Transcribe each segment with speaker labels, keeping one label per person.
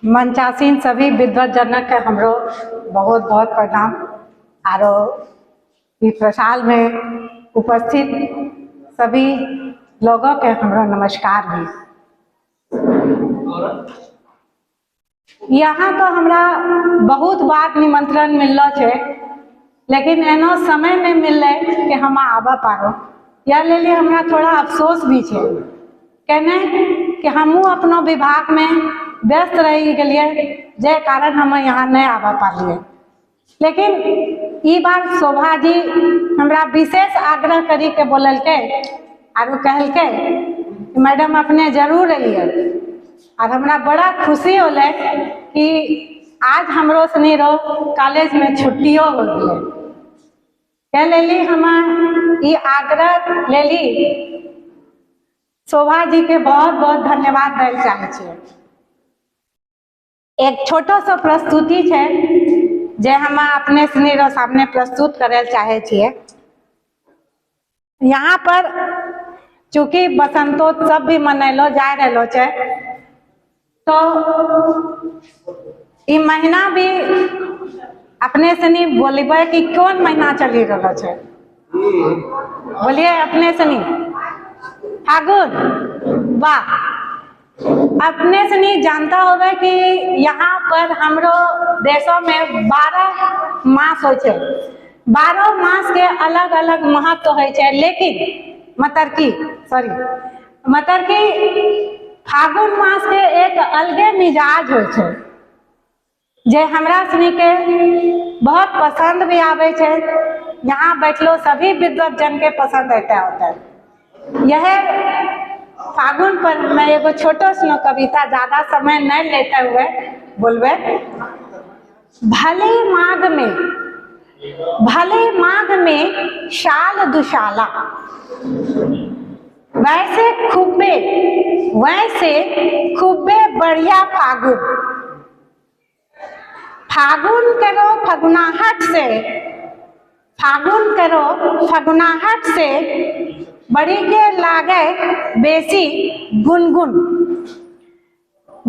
Speaker 1: मंचासीन सभी विद्वतजनक के हमरो बहुत बहुत प्रणाम। आरो ई प्रसाल में उपस्थित सभी लोगों के हमरो नमस्कार भी। यहाँ तो हमरा बहुत बार निमंत्रण मिललो छे, लेकिन एनो समय नहीं मिलले कि हम आबा पारो। यह लेली हमरा थोड़ा अफसोस भी छे, कहने कि हमहू अपनो विभाग में व्यस्त रही गेलिए, जे कारण हम यहाँ नहीं आबा पालिए। लेकिन ई बार शोभा जी हमरा विशेष आग्रह करी के बोललकै आरो कहलकै कि मैडम अपने जरूर अइए। और हमरा बड़ा खुशी होलै कि आज हमरो सनी रो कॉलेज में छुट्टियों हो गेलै। कह लेली हम ई आग्रह लेली शोभा जी के बहुत बहुत धन्यवाद दै चाहे छियै। एक छोटो सा प्रस्तुति छै जे हम अपने सनी रो सामने प्रस्तुत करे चाहे छियै। यहाँ पर चूंकि बसंतोत्सव भी मनैलो जा रहलो छै, तो ई महीना भी अपने सनी बोलबै कि कौन महीना चली रहलो छै, बोलिए अपने सनी। फागुन। वाह, अपने सनी जानता होवे कि यहाँ पर हमरो देशों में 12 मास होइ छै। 12 मास के अलग अलग महत्व होइ छै, लेकिन मतलब कि फागुन मास के एक अलगे मिजाज होइ छै जे हमरा सनी के बहुत पसंद भी आवे छै। यहाँ बैठलो सभी विद्वत जन के पसंद आता होता है। यह फागुन पर मैं एगो छोटो सनो कविता ज्यादा समय नहीं लेते हुए बोलबे। भले माघ में, भले माघ में शाल दुशाला, वैसे खूबे, वैसे खूबे बढ़िया फागुन। फागुन करो फगुनाहट से, फागुन करो फगुनाहट से बड़ी के लागे बेसी गुनगुन।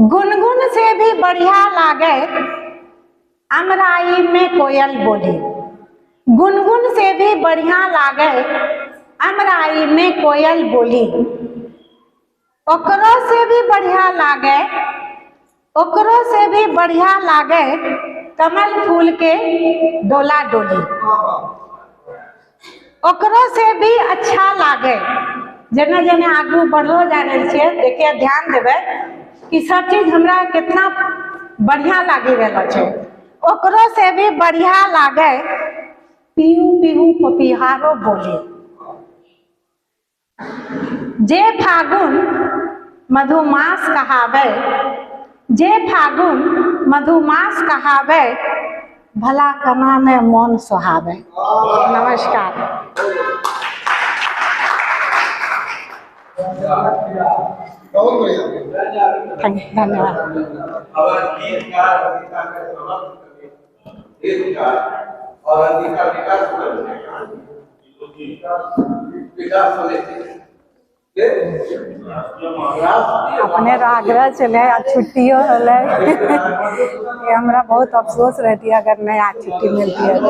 Speaker 1: गुनगुन से भी बढ़िया लागे अमराई में कोयल बोली। गुनगुन से भी बढ़िया लागे अमराई में कोयल बोली। ओकरो से भी बढ़िया लागे, ओकरो से भी बढ़िया लागे कमल फूल के डोला डोली। ओकरो से भी अच्छा लागे। जेना जेना आगू बढ़लो जा रहल छियै, देखिए ध्यान देबै कि सब चीज हमरा कितना बढ़िया लागी रहल छै। ओकरो से भी बढ़िया लागे पीहू पीहू पपीहारो बोली। जे फागुन मधुमास कहावे, जे फागुन मधुमास कहावे, भला कना ने मन सोहावे। नमस्कार। धन्यवाद। अपने आग्रह चले आ छुट्टियों होलै, ये हमरा बहुत अफसोस रहती अगर नहीं आज छुट्टी मिलती है तो।